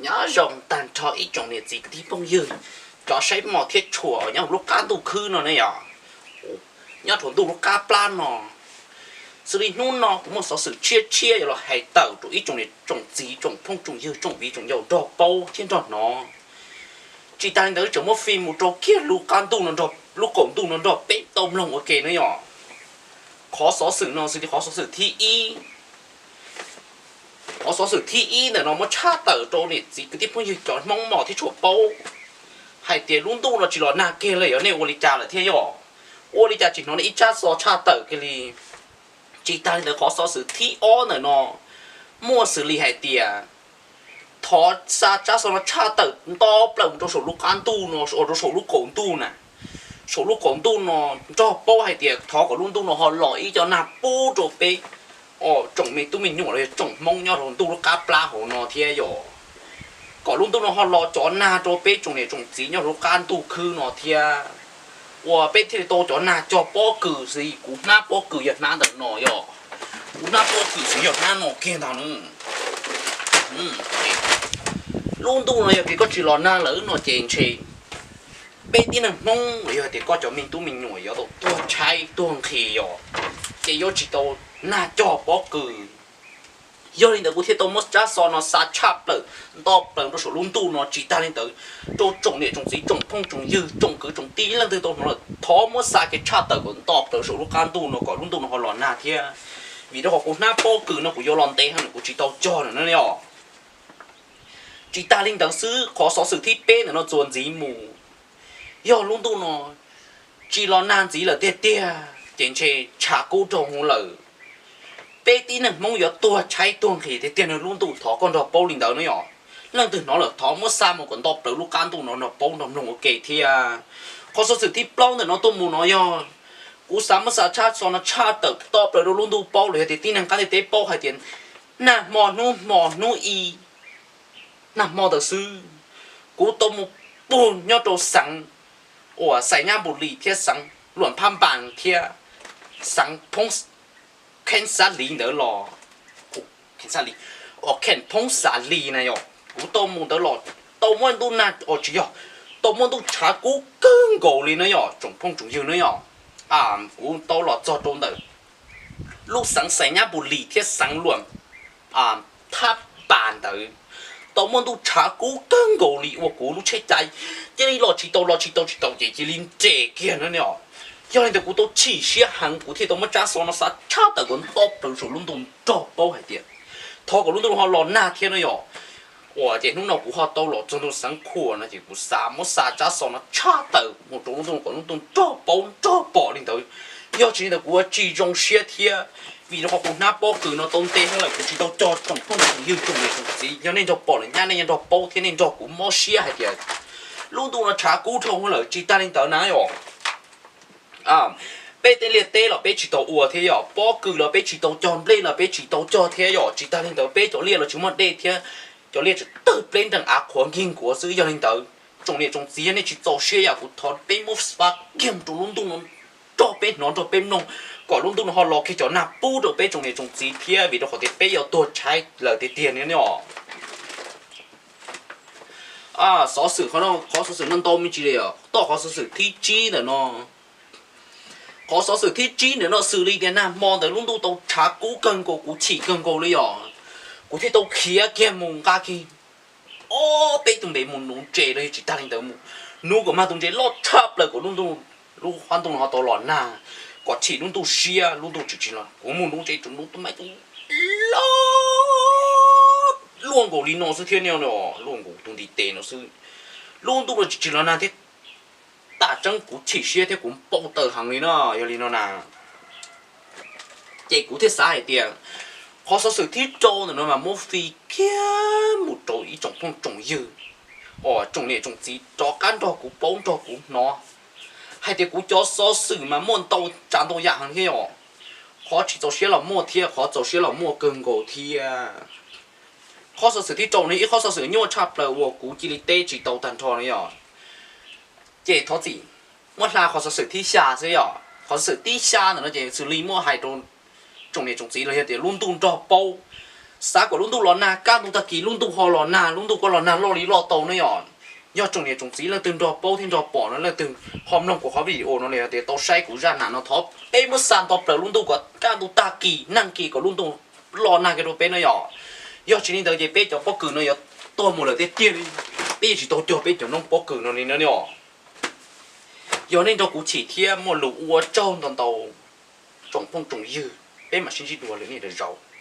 Nyob zoo tag nrho ib tsoom niam txiv kwv tij phooj ywg, cov saib mos thiab tshuam nyob hauv lub qab ntuj khwb no ne yom, nyob rau ntuj lub qab plab no. Xws li hnub no kuv muaj xov xwm tshiab tshiab yuav los hais tawm rau ib tsoom niam tsoom txiv tsoom phooj tsoom ywg tsoom viv tsoom yaus nrog paub thiab nrog hnov. Tsis tas li ntawd tseem muab fij mus rau kiag lub qab ntuj no, lub qaum ntuj no nrog peb tau mloog ua ke na yom. Qhov xov xwm no xws li qhov xov xwm thib ib. Qhov xov xwm thib ib ntawm no muab tshaj tawm rau niam txiv kwv tij phooj ywg cov Hmoob mos thiab tshuam paub hais tias lub ntuj no tsis los nag kiag li, yog nej ua li cas lawm thiab yom? Ua li cas tsis hnov nej ib tsab xov tshaj tawm kiag li? Tsis tas li ntawd qhov xov xwm thib ob ntawm no muaj xws li hais tias thov xa tsab xov no tshaj tawm nto plaws mus rau saum lub qab ntuj no, rau saum lub qaum ntuj na, saum lub qaum ntuj no, nrog paub hais tias thov kom lub ntuj no ho los ib co nag pub rau peb tsoom me tub me nyuam los yog tsoom Hmoob nyob rau ntuj lub qab plab hauv no thiab yom. Kom lub ntuj no ho los cov nag rau peb tsoom niam tsoom txiv nyob rau lub qab ntuj khwb no thiab, uas peb thiaj li tau cov nag cog pob kws xwb. Kuv hnab pob kws yog hnab ntawm no yom. Kuv hnab pob kws xwb yog hnab no kiag ntag. Lub ntuj no yog tias koj tsis los nag lawm no ces ntshe peb tib neeg Hmoob los yog tias koj cov me tub me nyuam yuav tau tuag tshaib tuag nqhis yom, ces yuav tsis tau nag cog pob kws. Yog li ntawd kuv thiaj tau muab tsab xov no xa tshaj plaws nto plaws rau saum lub ntuj no. Tsis tas li ntawd, rau tsoom niam tsoom txiv tsoom phooj tsoom ywg tsoom kwv tsoom tij leej twg tau hnov lawm thov muab xa kev tshaj tawm kom nto plaws saum lub qab ntuj no kom lub ntuj no ho los nag thiab. Vim rau qhov kuv hnab pob kws no kuv yuav los ntev heev kuv tsis tau cog lawm na yom. Tsis tas li ntawd xwb, qhov xov xwm thib peb ntawm no txuas ntxiv mus, yog lub ntuj no tsis los nag ntxiv lawm tiag tiag ces ntshe tshav kub rau hauv lawm, peb tib neeg Hmoob yuav tuag tshaib tuag nqhis tiag tiag no lub ntuj. Thov koj nrog paub li ntawd na yom. Leej twg hnov lawm thov muab xa mus kom nto plaws lub qab ntuj no nrog paub nrog mloog ua ke thiab. Qhov xov xwm thib plaub ntawm no tuaj mus no yog kuv xav muab xa tsab xov no tshaj tawm nto plaws rau lub ntuj paub los yog tias tib neeg qab ntiaj teb paub hais tias nag hmo hnub hmo hnub i, nag hmo ntawd xwb, kuv tau mus pug nyob rau xeev uas Xais Nyab Npus Lis thiab xeev Luam Phab Npas thiab xeev Phoob, Kheeb Xav Lis ntawd los, Kheeb Xav Lis, uas Kheem Phoob Xav Lis na yom. Kuv tau mus ntawd los tau muaj ntuj nag, tsis yog, tau muaj ntuj tshav kub kawg nkaus li na yom tsoom phooj tsoom ywg na yom. Kuv tau los txog rau ntawm lub xeev Xais Nyab Npus Lis thiab xeev Luam Phab Npas ntawd, tau muaj ntuj tshav kub kawg nkaus li uas kuv lub tsheb cai cia li los tsis tau, los tsis tau, tsis tau ces cia li nres kiag na yom. Yog li ntawd kuv tau chim siab heev kuv thiaj tau muab tsab xov no xa tshaj tawm kom nto plaws saum lub ntuj nrog paub hais tias thov kom lub ntuj no ho los nag thiab na yom. Uas ces hnub no kuv ho tau los txog ntua xeev Khuam no ces kuv xav muab xa tsab xov no tshaj tawm mus rau lub ntuj kom lub ntuj nrog paub nrog pom li ntawd. Yog tsis li ntawd kuv ua tsis zoo siab thiab, vim rau qhov kuv hnab pob kws no tau ntev heev lawm kuv tsis tau cog tsoom phooj tsoom ywg tsoom niam tsoom txiv. Yog nej nrog pom lawm nyab nej yeej nrog paub thiab nej nrog kuv mob siab hais tias lub ntuj no tshav kub dhau heev lawm. Tsis tas li ntawd na yom, peb tej liaj teb los peb tsis tau ua thiab yom, pob kws los peb tsis tau cog, nplej los peb tsis tau cog thiab yom. Tsis tas li ntawd peb cov liaj los tsis muaj dej thiab, cov liaj tseem tawg pleb nreeg av qhuav nkig nkuav xwb. Yog li ntawd tsoom niam tsoom txiv, yog nej tsis txaus siab yam kuv thov peb muab xa kiag mus rau lub ntuj no nrog peb hnov nrog peb mloog, kom lub ntuj no ho los kiag cov nag pub rau peb tsoom niam tsoom txiv thiab, vim rau qhov tias peb yuav tuag tshaib lawm tiag tiag ni os. Xov xwm, qhov xov xwm no ntau me ntsis li os, toj qhov xov xwm thib tsib ntawm no. Qhov xov xwm thib tsib ntawm no xws li tias nag hmo ntawd lub ntuj tau tshav kub kawg nkaus, kuv chim kawg nkaus li os. Kuv thiaj tau khiav kiag mus nqa kiag ob peb tug ntses mus nuv ntses los yog tsis tag li ntawd mus nuv kom mag tus ntses loj tshaj plaws kom lub ntuj, lub qab ntuj no ho tau los nag, kom chim lub ntuj siab, lub ntuj tsis tsis los. Kuv mus nuv ntses tsuas nuv tus maib tus loj luaj nkaus li no xwb thiab, luaj nkaus tus ntiv tes no xwb. Lub ntuj no tsis tsis los nag thiab. Tam tseeb kuv chim siab thiab kuv npau taws heev li no, yog li no na. Ces kuv thiaj xav hais tias qhov xov xwm thib rau ntawm no mas muab fij kiag mus rau ib tsoom phooj tsoom ywg, tsoom niam tsoom txiv rov qab nrog kuv paub nrog kuv hnov hais tias kuv cov xov xwm mas muaj ntau tsav ntau yam heev thiab os. Qhov tsis txaus siab los muaj thiab qhov txaus siab los muaj kawg nkaus thiab. Qhov xov xwm thib rau no ib qhov xov xwm nyuaj tshaj plaws uas kuv cia li teb tsis tau tag nrho no yog, ces thov txim, muab hla qhov xov xwm thib xya xwb yom. Qhov xov xwm thib xya ntawm no ces xws li muab hais rau tsoom niam tsoom txiv los yog tias lub ntuj nrog paub, Xav kom lub ntuj los nag, kaj ntug tag kis lub ntuj ho los nag, lub ntuj koj los nag loj li loj tau ne yom. Yog tsoom niam tsoom txiv leej twg nrog paub thiab nrog pom no, leej twg ho mloog kuv qhov video no los yog tias tau saib kuv zaj nam no, thov peb muab xa nto plaws lub ntuj kom kaj ntug tag kis nag kis kom lub ntuj los nag kiag rau peb no yom. Yog tsis li ntawd ces peb cov pob kws no yuav tuag mus lawm tiag tiag li, peb yeej tsis tau cuag peb cov noob pob kws no li no yom. Yog nej nrog kuv chim thiab muaj lus ua tsaug ntau ntau, tsoom phooj tsoom ywg, peb mam sib ntsib dua lwm niaj lwm zaus.